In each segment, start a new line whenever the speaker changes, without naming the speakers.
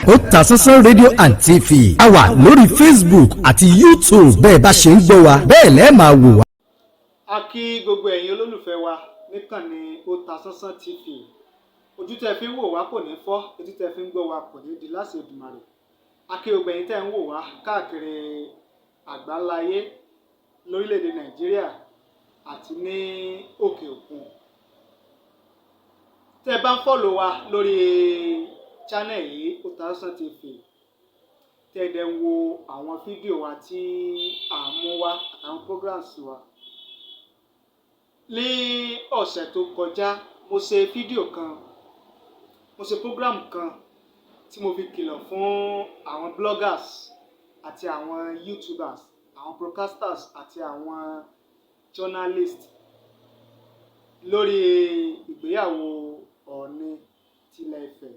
Otasansan Radio and TV, a wà lórí Facebook àti YouTube. Bẹ́ẹ̀ bá ṣe ń gbọ́ wa, bẹ́ẹ̀ lẹ́ẹ̀ máa wò wá.
A kí gbogbo ẹ̀yin olólùfẹ́ wa níkànnì Otasansan TV. Ojú tẹ́ fi ń wò wá kò ní fọ́, etí tẹ́ fi ń gbọ́ wa kò ní di láṣẹ Èdùmàrè. A kí gbogbo ẹ̀yin tẹ́ ń wò wá káàkiri àgbáláyé, lórílẹ̀‐èdè Nàìjíríà àti ní òkè òkun. Tẹ́ ẹ bá ń follow wa lórí channel yìí, Otasansan TV, tẹ́ ẹ dẹ̀ ń wo àwọn fídíò wa tí à ń mú wá àtàwọn programs wa. Ní ọ̀sẹ̀ tó kọjá, mo ṣe fídíò kan, mo ṣe program kan tí mo fi kìlọ̀ fún àwọn bloggers àti àwọn YouTubers, àwọn broadcasters àti àwọn journalists lórí ìgbéyàwó Ọọ̀ni tilẹ̀ Ifẹ̀,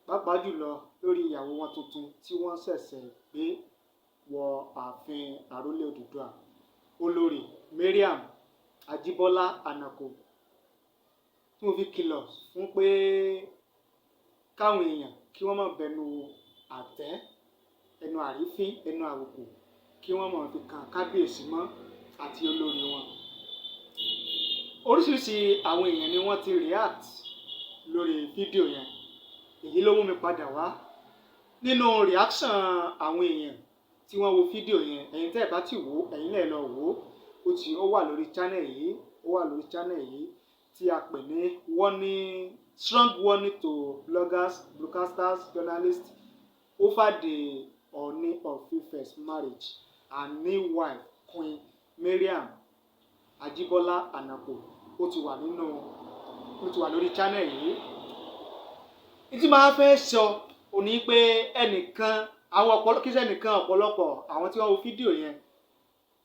pàápàá jùlọ lórí ìyàwó wọn tuntun tí wọ́n ṣẹ̀ṣẹ̀ gbé wọ ààfin Àrólé Odùduwà, Olórí Mariam Ajíbọ́lá Ànàkò, tí mo fi kìlọ̀ fún pé káwọn èèyàn kí wọ́n má bẹnu àtẹ́, ẹnu àrífín, ẹnu àbùkù, kí wọ́n má fi kan kábíyèsí mọ́ àti olórí wọn. Oríṣiríṣi àwọn èèyàn ni wọ́n ti react lórí fídíò yẹn. Èyí ló mú mi padà wá. Nínú reaction àwọn èèyàn tí wọ́n wo fídíò yẹn, ẹ̀yin tẹ́ ẹ̀ bá ti wò ó, ẹ̀yin náà lọ wò ó. Ó wà lórí channel yìí, ó wà lórí channel yìí tí a pè ní "Warning, strong warning to bloggers, broadcasters, journalists over the Ooni of Ife's marriage and new wife, Queen Mariam Ajibola Anako". Ó ti wà lórí channel yìí. Ìtí máa fẹ́ sọ òní pé ẹnìkan, àwọn ọ̀pọ̀lọpọ̀, kí sẹ́nìkan, ọ̀pọ̀lọpọ̀ àwọn tí wọ́n wo fídíò yẹn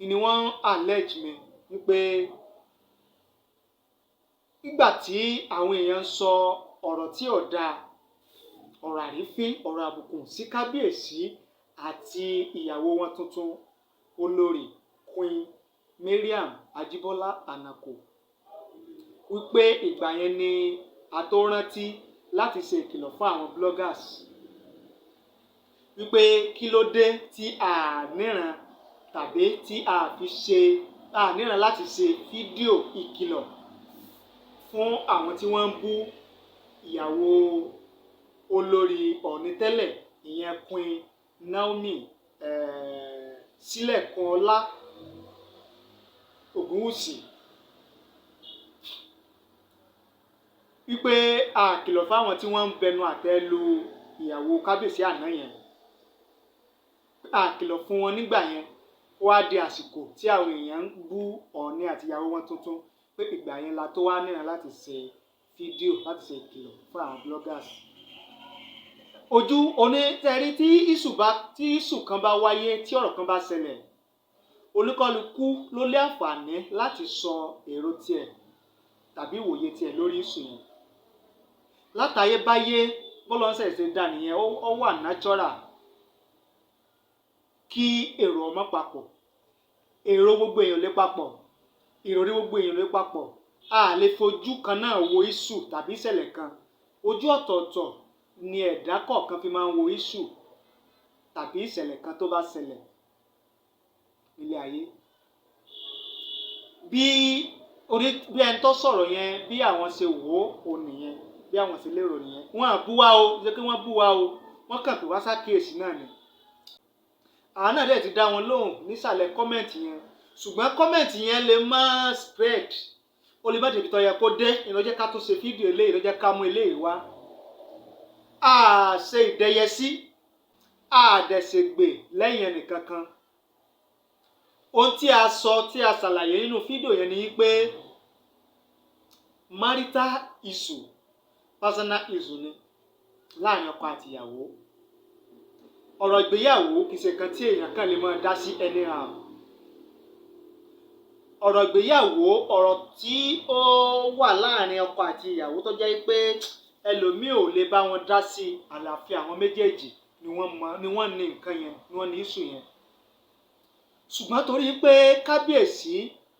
ni wọ́n allege mi wípé nígbà tí àwọn èèyàn ń sọ ọ̀rọ̀ tí ò dáa, ọ̀rọ̀ àrífín, ọ̀rọ̀ àbùkù sí kábíyèsí àti ìyàwó wọn tuntun, Olórí Queen Mariam Ajíbọ́lá Ànàkò, wípé ìgbà yẹn ni a tó rántí láti ṣe ìkìlọ̀ fún àwọn bloggers, wípé kí ló dé tí a níran tàbí tí a fi ṣe a níran láti ṣe fídíò ìkìlọ̀ fún àwọn tí wọ́n ń bú ìyàwó Olórí Ọ̀ọ̀ni tẹ́lẹ̀, ìyẹn Queen Naomi Sílẹ̀kùnọlá Ògúnwùsì, wípé a kìlọ̀ fáwọn tí wọ́n ń bẹnu àtẹ́ lu ìyàwó kábíyèsí àná yẹn, a kìlọ̀ fún wọn nígbà yẹn, ó wá di àsìkò tí àwọn èèyàn ń bú Ọ̀ọ̀ni àti ìyàwó wọn tuntun, pé ìgbà yẹn la tó wá níran láti ṣe fídíò láti ṣe ìkìlọ̀ fún àwọn bloggers. Ojú onítẹ̀rí tí issue kan bá wáyé, tí ọ̀rọ̀ kan bá ṣẹlẹ̀, olúkálukú ló lé àǹfààní láti sọ èrò tiẹ̀ tàbí ìwòye tiẹ̀ lórí issue yẹn. Látayébáyé, bọ́lá ń ṣe dá nìyẹn, ó wà natural kí èrò ọmọ papọ̀. Èrò gbogbo èèyàn lè papọ̀, ìròrí gbogbo èèyàn lè papọ̀. A lè fojú kan náà wo issue tàbí ìṣẹ̀lẹ̀ kan. Ojú ọ̀tọ̀ọ̀tọ̀ ni ẹ̀dá kọ̀ọ̀kan fi máa ń wo issue tàbí ìṣẹ̀lẹ̀ kan tó bá ṣẹlẹ̀ nílé ayé. Bí orí bí ẹni tó sọ̀rọ̀ yẹn, bí àwọn ṣe wò ó nìyẹn, bí àwọn ṣe lérò nìyẹn. Wọ́n á bú wa o, ṣé kí wọ́n bú wa o, wọ́n kàn pé wá ṣàkíyèsí náà ni. Àwọn náà dẹ̀ ti dá wọn lóhùn nísàlẹ̀ comment yẹn, ṣùgbọ́n comment yẹn lè má spread, ó lè má débi tó yẹ kó dé. Ìlú jẹ́ ká tún ṣe fídíò eléyìí, ló jẹ́ ká mú eléyìí wá. A ṣe ìdẹ́yẹsí, a dẹ̀ ṣègbè lẹ́yìn ẹnìkankan. Ohun tí a sọ, tí a ṣàlàyé nínú fídíò yẹn ni pé marital issue, personal issue ni láàrin ọkọ àti ìyàwó. Ọ̀rọ̀ ìgbéyàwó kì í ṣe nǹkan tí èèyàn kàn lè máa dá sí anyhow. Ọ̀rọ̀ ìgbéyàwó, ọ̀rọ̀ tí ó wà láàrin ọkọ àti ìyàwó tó jẹ́ pé ẹlòmíì ò lè bá wọn dá sí, àlàáfíà àwọn méjèèjì ni wọ́n mọ̀, ni wọ́n ní nǹkan yẹn, ni wọ́n ní issue yẹn. Ṣùgbọ́n torí pé kábíyèsí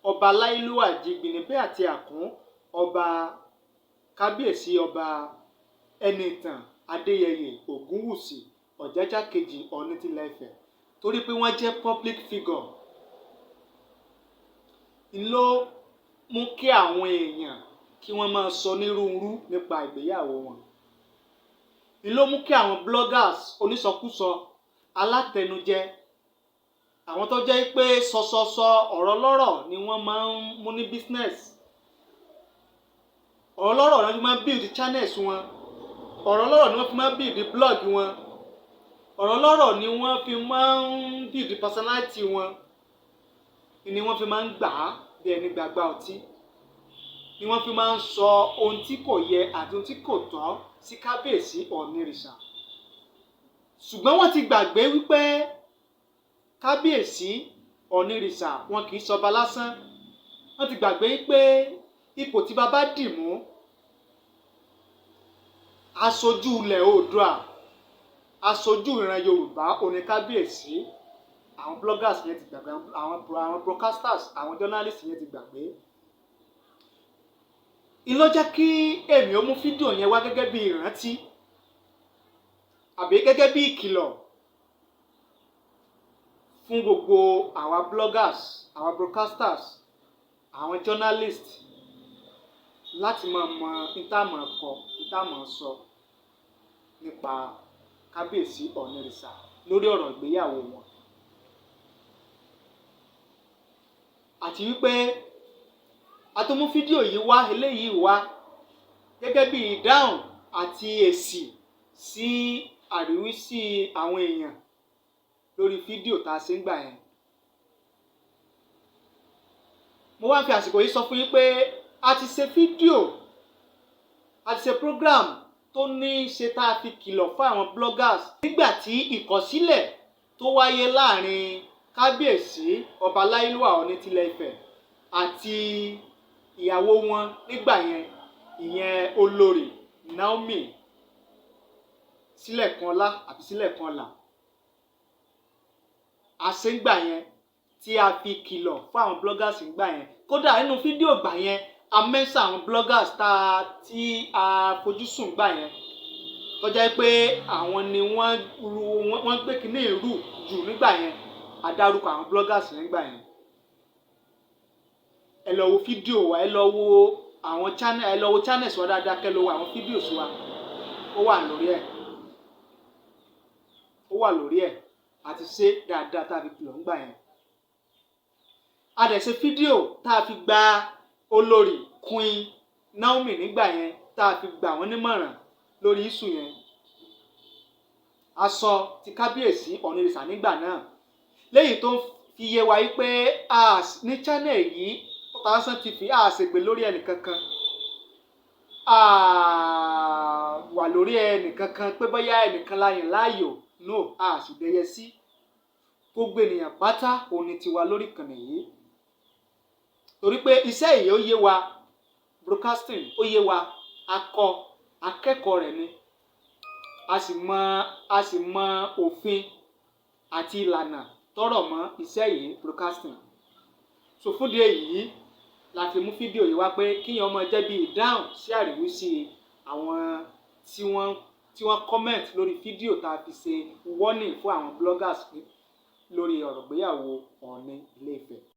Ọba Láìlúwà Jígbìnìpé àti Àkún, ọba kábíyèsí, Ọba Ẹniìtàn Adéyẹyè Ògúnwùsì, Ọ̀jájá kejì, Ọọ̀ni tilẹ̀ Ifẹ̀, torí pé wọ́n jẹ́ public figure ló mú kí àwọn èèyàn kí wọ́n máa sọ nírúurú nípa ìgbéyàwó wọn, ló mú kí àwọn bloggers onísọkúsọ, alátẹnujẹ, àwọn tó jẹ́ pé sọsọsọ ọ̀rọ̀ lọ́rọ̀ ni wọ́n máa ń mú ní business, ọ̀rọ̀ lọ́rọ̀ ni wọ́n fi máa ń build channels wọn, ọ̀rọ̀ lọ́rọ̀ ni wọ́n fi máa ń build blog wọn, ọ̀rọ̀ lọ́rọ̀ ni wọ́n fi máa ń build personality wọn, ni wọ́n fi máa ń gbà á bí ẹni gbàgbá ọtí, ni wọ́n fi máa ń sọ ohun tí kò yẹ àti ohun tí kò tọ́ sí Kábíyèsí Ọ̀nìrìṣà. Ṣùgbọ́n wọ́n ti gbàgbé wípé Kábíyèsí Ọ̀nìrìṣà, wọn kì í ṣọba lásán. Wọ́n ti gbàgbé wípé ipò tí bàbá dì mú, aṣojú ilẹ̀ Oòduà, aṣojú ìran Yorùbá òní kábíyèsí. Àwọn bloggers yẹn ti gbàgbé, àwọn broadcasters, àwọn journalists yẹn ti gbàgbé. Ìlọ jẹ́ kí èmi ó mú fídíò yẹn wá gẹ́gẹ́ bí ìrántí àbí gẹ́gẹ́ bí ìkìlọ̀ fún gbogbo àwa bloggers, àwa broadcasters, àwọn journalists láti máa mọ ìtàmọ̀ kọ, ìtàmọ̀ sọ nípa Kábíyèsí Ọ̀nìrìṣà lórí ọ̀rọ̀ ìgbéyàwó wọn. Àti wípé a tó mú fídíò yìí wá, eléyìí wá gẹ́gẹ́ bí ìdáhùn àti èsì sí àríwísí àwọn èèyàn lórí fídíò tá a ṣe ń gbà yẹn. Mo wá fi àsìkò yìí sọ fún yín pé a ti ṣe fídíò, a ti ṣe program tó ní í ṣe tá a fi kìlọ̀ fún àwọn bloggers nígbà tí ìkọ̀sílẹ̀ tó wáyé láàrin Kábíyèsí Ọba Láyélúwà Ọọ̀ni tilẹ̀ Ifẹ̀ àti ìyàwó wọn nígbà yẹn, ìyẹn Olorì Naomi Sílẹ̀kùnọlá àbí Sílẹ̀kùnọlà. Àṣeǹgbà yẹn tí a fi kìlọ̀ fún àwọn bloggers ńgbà yẹn. Kódà nínú fídíò gbà yẹn, a mẹ́sàn àwọn bloggers tá a tí a fojúsùn gbà yẹn, tó jẹ́ pé àwọn ni wọ́n ru, wọ́n gbé kínní ìrù jù nígbà yẹn. A dárúkọ àwọn bloggers yẹn gbà yẹn. Ẹ lọ wo fídíò wa, ẹ lọ wo àwọn channel, ẹ lọ wo channels wa dáadáa, kẹ́ lọ wo àwọn fídíò wa. Ó wà lórí ẹ̀, ó wà lórí ẹ̀. Àti ṣe dáadáa tá a fi kìlọ̀ ńgbà yẹn. A dẹ̀ ṣe fídíò tá a fi gba Olorì Queen Naomi nígbà yẹn, tá a fi gbà wọ́n nímọ̀ràn lórí issue yẹn. A sọ ti Kábíyèsí Ọ̀nìrìṣà nígbà náà, léyìí tó ń fi yé wa wípé a ní channel yìí, Otasansan TV, a ṣègbè lórí ẹnìkankan, a wà lórí ẹnìkankan pé bóyá ẹnìkan la yàn láàyò. No, a sì dẹyẹ sí gbogbo ènìyàn pátá. Òun ni tiwa lórí ìkànnì yìí, torí pé iṣẹ́ yìí ó yé wa, broadcasting ó yé wa, akọ akẹ́kọ̀ọ́ rẹ̀ ni, a sì mọ òfin àti ìlànà tọ́rọ̀ mọ́ iṣẹ́ yìí, broadcasting. So fún ìdí èyí la fi mú fídíò yìí wá pé kíyàn máa jẹ́ bí ìdáhùn sí àríwísí àwọn tí wọ́n comment lórí fídíò tá a fi ṣe warning fún àwọn bloggers lórí ọ̀rọ̀ ìgbéyàwó Ọọ̀ni Ilé Ifẹ̀.